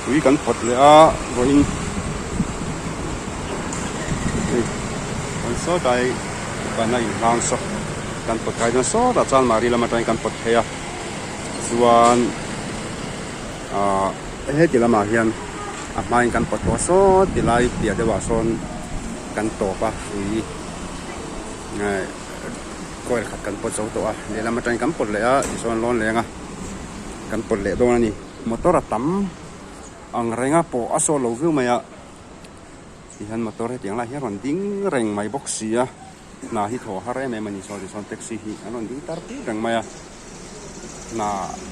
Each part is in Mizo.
Ui kan pawt leh a vawiin hei kan sawtlai ban a inhlang saw kan pawt kai dawn sawtah chuan mahni lam atangin kan pawt phei a chuan ahh heti lamah hian a hmain kan pawt tawh sawt tilai piah deuhah sawn kan tawp a ui coil khat kan pawt zo tawh a lehlam atangin kan pawt leh a tichuan lawn leng a kan pawt leh dawn a ni. Motor a tam ang reng a pawh a saw lo viau mai a tihian motor hetiang lai hi a rawn ding reng mai bawk si a hna hi thaw har em em a ni saw tichuan taxi hi an rawn ding tar tir reng mai a hna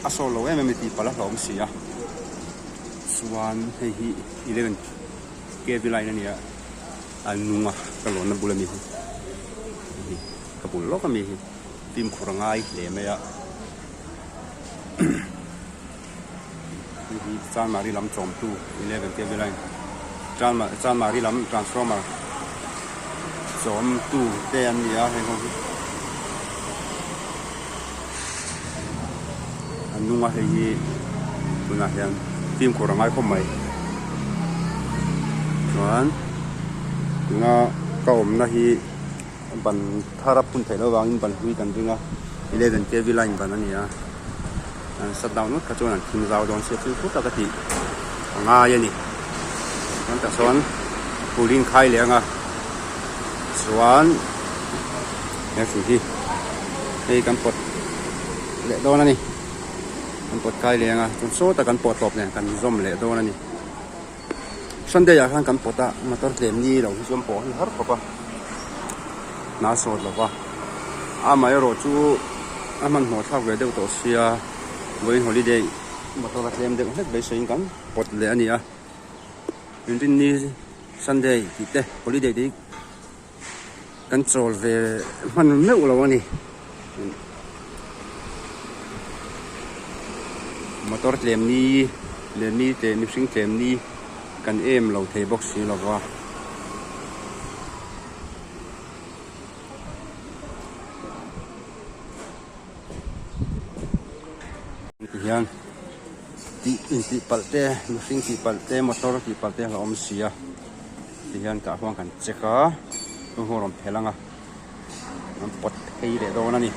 a saw lo em em a ni tih palh a hlauhawm si a chuan hei hi 11 kv line a ni a a nung a ka lawnna bul ami hi ka bul lawk ami hi fimkhur a ngai hle mai a. Hei hi Chanmari lam chawmtu 11 kv line Chanmari lam transformer chawmtu te an ni a hei ho hi a nung a hei hi tunah hian fimkhur a ngai khawp mai chuan tuna ka awmna hi. Ban thar a phun theih loh avangin ban hlui kan ring a, 11 kv line ban a ni a, an shut down ngawt kha chuan an thim zau dawn sia thil phut a ka tih a ngai a ni. Chuan tah sawn phul in khai leh ang a, chuan he hrui hi hei kan pawt leh dawn a ni, kan pawt kai leh ang a, chuan sawta kan pawh tawp nen kan zawm leh dawn a ni. Sunday ah khan kan pawt a motor tlem ni lo hi chuan pawh hi har khawp a hna sawt lo va amaherawh chu a hmanhmawh thlak ve deuh tawh sia vawiin holiday motor a tlem deuh hlek beiseiin kan pawt leh a ni a inrinni Sunday tih te holiday te hi kan chawl ve hman meuh lo a ni motor tlem ni leh mi te mihring tlem ni kan em lo thei bawk si lo va. Tihian tih intih palh te mihring tih palh te motor tih palh te a awm si a. Ti hian tah huan kan check a chung ho rawn phelh ang a an pawt phei leh dawn a ni.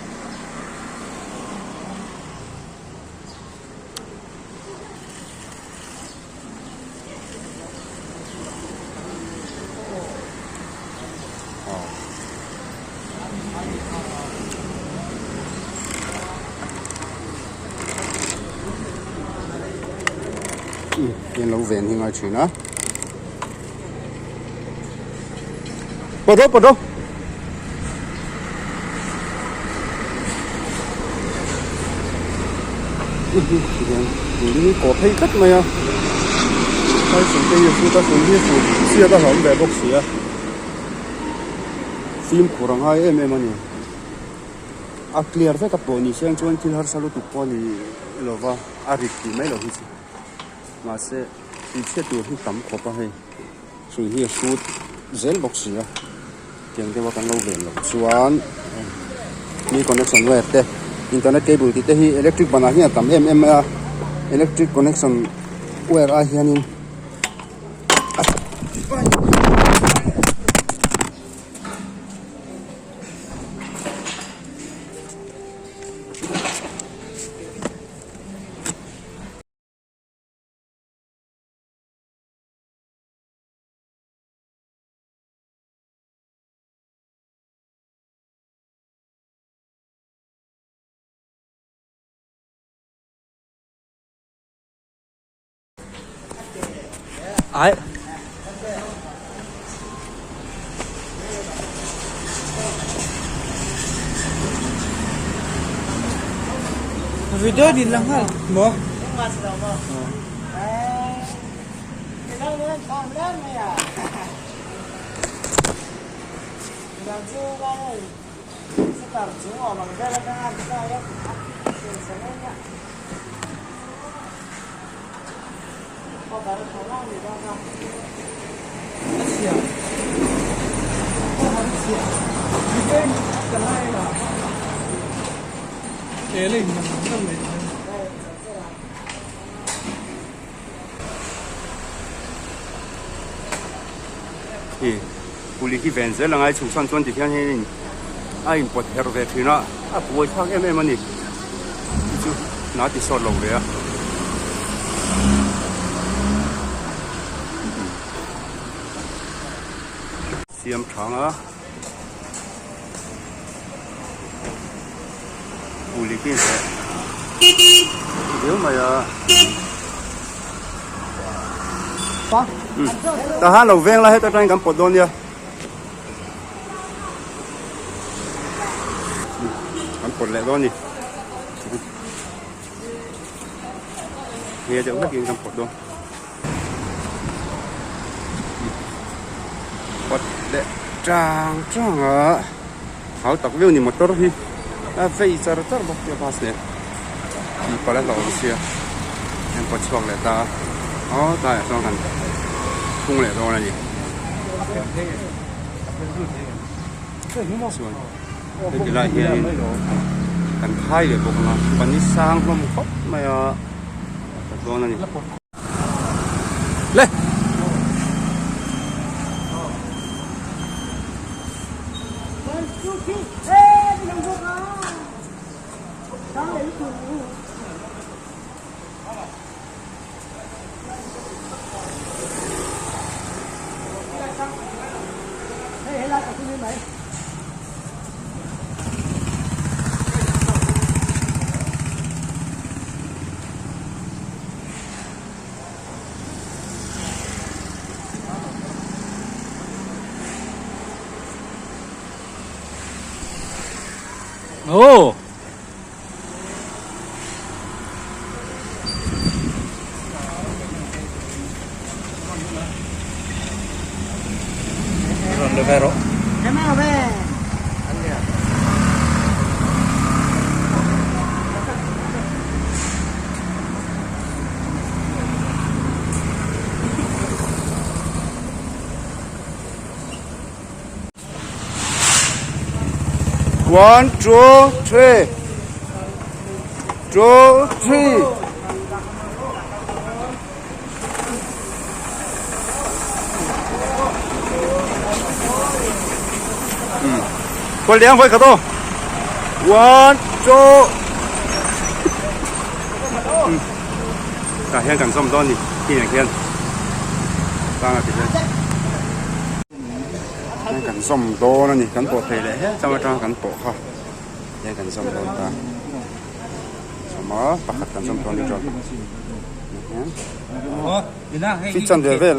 Lo ven hi ngai thin a. Pawt rawh pawt rawh. Tui kawh phei tlat mai a. Sai sui te hi a hrut a hrui hi hrut chhiat a hlauhawm ve bawk si a. Fimkhur a ngai em em a ni. A clear vek a pawh ni se ang chuan thil harsa lutuk pawh a ni lova a rit tih mai loh hi chu. Mahse tui chhiat tur hi tam khawp a hei hrui hi a hrut zel bawk si a tiang deuha kan lo ven loh chuan mi connection wire te internet cable tih te hi electric banah hian a tam em em mai a electric connection wire ah hianin Ai. Video din lang ha. Maw? Hei puli hi ven zel a ngai chhuk chhan chuan tikhian hian a inpawt herh ve thin a, a buai thlak em em a ni. Chu chu hna ti sawt lo ve a. Siam thang a. Puli khi leh viau mai a. Tah han lo veng la heta tangin kan pawt dawn nia. Kan pawt leh dawn a ni. Nge deuh hlekin kan pawt dawn. Pawt leh tang tang a hau tak viau a ni motor hi a vei char char bawk sia bus nen tih palh a hlauhawm sia an pawt chhuak leh ta a aw tlaiah chuan kan phung leh dawn a ni chuan heti lai hianin kan khai leh bawk ang a ban hi sang hlawm khawp mai a. dawn a ni. Le! Oh! One, two, three. Two, three. Khual liang voi khat aw. One, two. Tah hian kan zawm dawn ni khi ang hian tlang a ti hian kan zawm dawn a ni kan pawh thei leh he chang atanga kan pawh kha hian kan zawm dawn ta. Sawma pakhat kan zawm dawn ni chuan feet chanve vel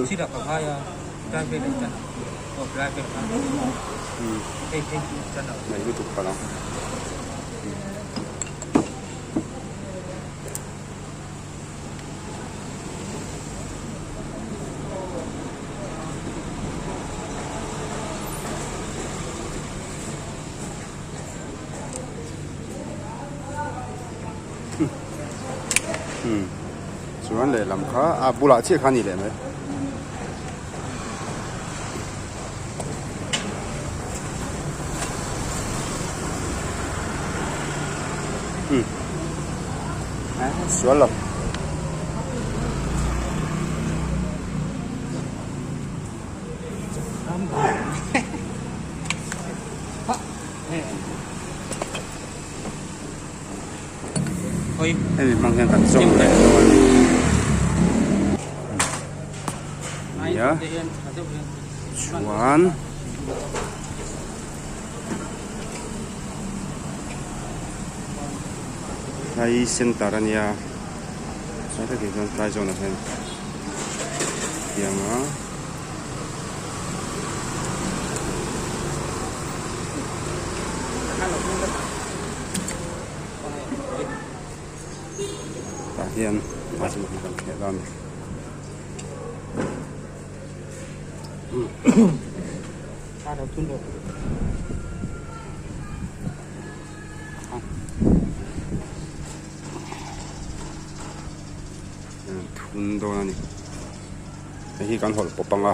nei lutuk palh ang. Chuan lehlam kha a bulah chiah kha a ni leh mai. Sual lo. Hemi hmang hian kan zawm leh dawn a ni a chuan tlai center a nia chuan heti chuan tlai zawnah hian tiang a. Tah hian kan thleh dawn a ni. Thun dawn a ni. Hei hi kan hawlh pawp ang a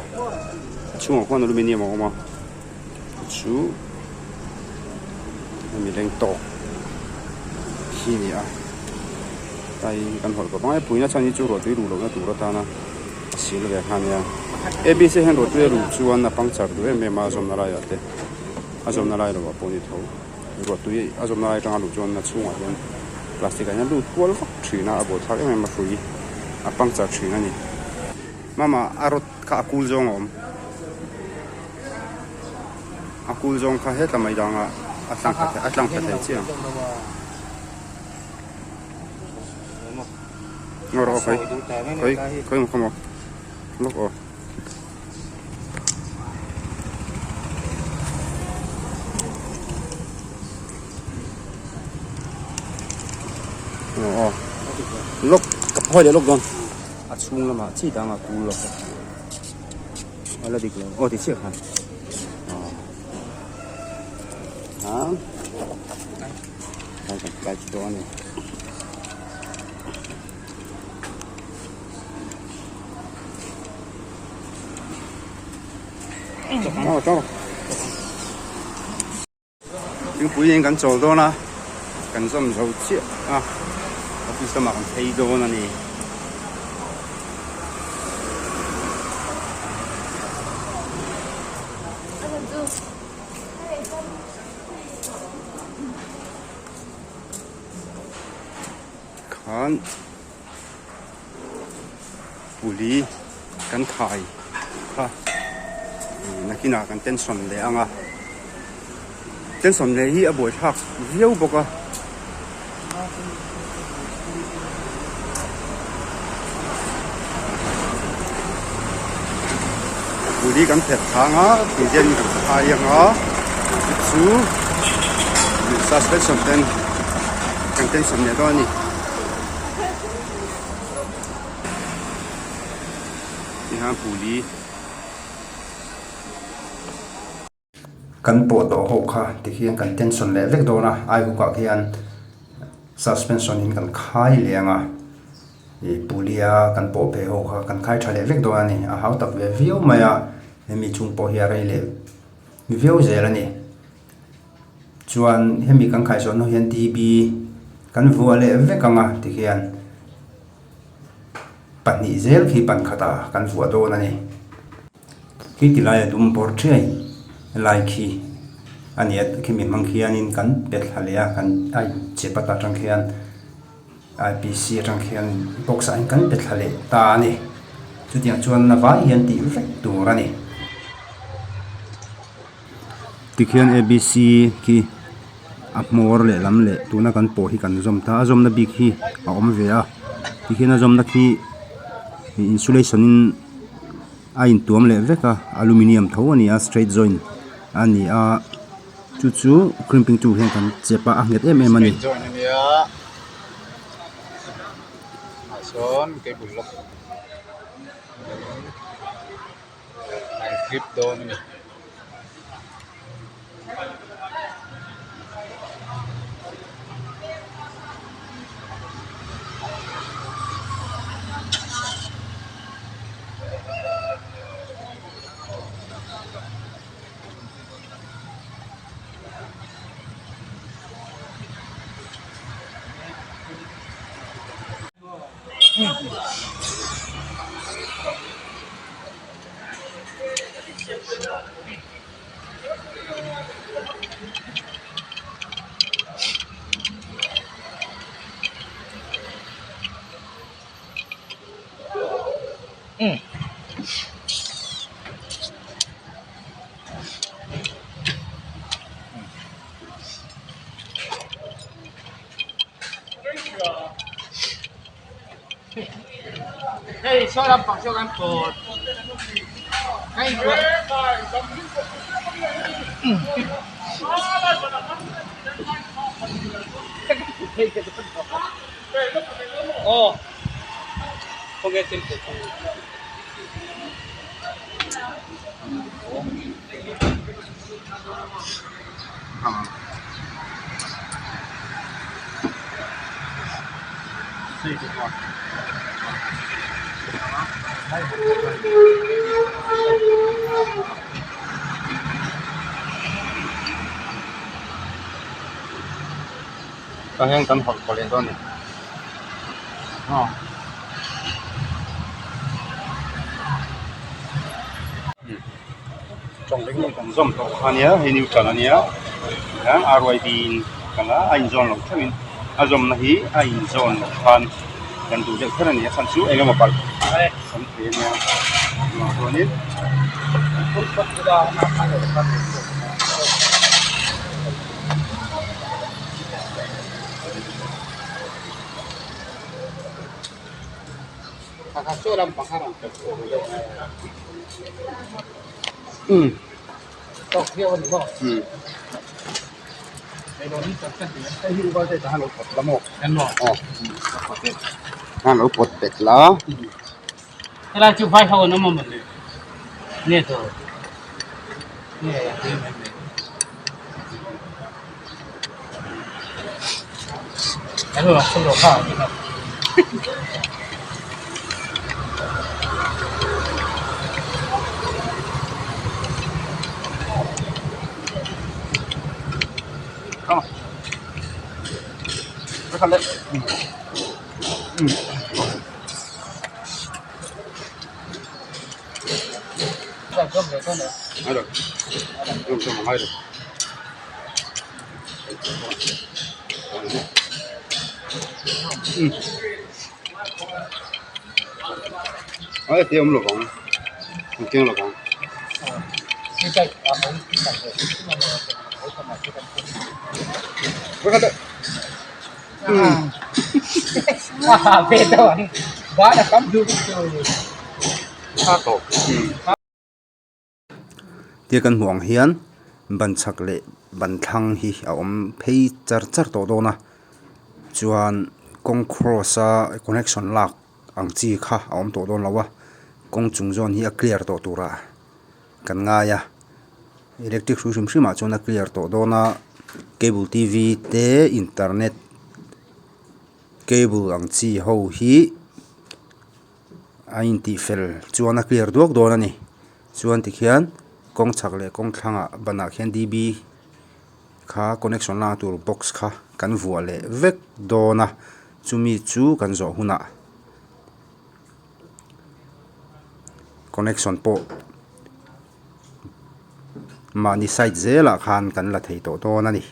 a chhungah khuan aluminium a awm a chu hemi leng tawk khi a ni a tlai hi kan hawlh pawp ang a puina chhan hi chu ruah tui luh lohna tur atana. Sil ve kha nia. ABC hian ruahtui a luh chuan a puncture duh em em a a zawmna laiah te a zawmna lai lovah pawh a ni tho. Ruahtui a zawmna lai atanga luh chuan a chhungah hian plastic ah hian a lut kual vak thin a a buaithlak em em a hrui a puncture thin a ni. Mama a rod kha a kul zawng a awm. A kul zawng kha hetla mai dangah a tlang thla a tlang thla thei chiah ang. Ngaw rawh aw khawi khawi khawi maw khaw maw lawk aw. Aw lawk ka phawi leh lawk dawn a chhung lamah chi dangah kul lawk a la dik lo aw ti chiah khan aw a kan kai chu dawn a ni. Thingpui in kan chawl dawn a kan zawm zo chiah a office lamah kan phei dawn a ni. Khan puli kan khai kha nakinah kan tension leh ang a tension leh hi a buaithlak viau bawk a. Puli kan phet thang a tui hian kan khai ang a chu suspension ten kan tension leh dawn a ni. Tihian puli. Kan pawh tawh ho kha tikhian kan tension leh vek dawn a aihuk ah khian suspension in kan khai leh ang a ih puli a kan pawh ve ho kha kan khai tha leh vek dawn a ni a hau tak ve viau mai a hemi chung pawh hi a rei leh viau zel a ni chuan hemi kan khai zawh hnu hian D_B kan vuah leh vek ang a tikhian. Pahnih zel khi pankhatah kan vuah dawn a ni. Khi ti laia dum bawr ṭhiai lai khi a ni a, khimi hmang khianin kan pe thla leh a, kan a inchep ata aṭang khian IPC aṭang khian box ah hian kan pe thla leh ta a ni. Chutiang chuan a vai hian tih vek tur a ni. Tikhian ABC khi a hmawr leh lam leh tuna kan pawh hi kan zawm ta a zawmna bik hi a awm ve a tikhian a zawmna khi insulation in a intuam leh vek a aluminium tho a ni a straight joint a ni a chu chu crimping tool hian kan chep a a nghet em em a ni. Hei saw lampang saw kan pawt hei aw khawnge thil Tah hian kan hawlh kaw leh dawn a ni. Hei kan zawm tawh kha ania hei neutral ania tihian R Y B in kal a a inzawn loh theuhin a zawmna hi a inzawn loh khan kan duh deuh kher a ni a chhan chu eng emaw palh awm thei ania chuvang chuanin. Khan lo pawt bet la. Helai chu vai ho an awm a mawni nge tur nge tui mai mai. Ai te awm lovang an keng lovang. Tia kan hmuh ang hian ban chhak leh ban thlang hi a awm phei char char tawh dawn a chuan kawng cross a connection lak ang chi kha a awm tawh dawn lo a kawng chung zawn hi a clear tawh turah kan ngai a electric hrui hrim hrim ah chuan a clear tawh dawn a cable t v te internet cable ang chi ho hi. A intih fel chuan a clear duak dawn a ni chuan tikhian kawng chhak leh kawng thlangah banah khian d b kha connection lak tur box kha kan vuah leh vek dawn a chumi chu kan zawh hunah connection pawh mahni side zelah khan kan la thei tawh dawn a ni.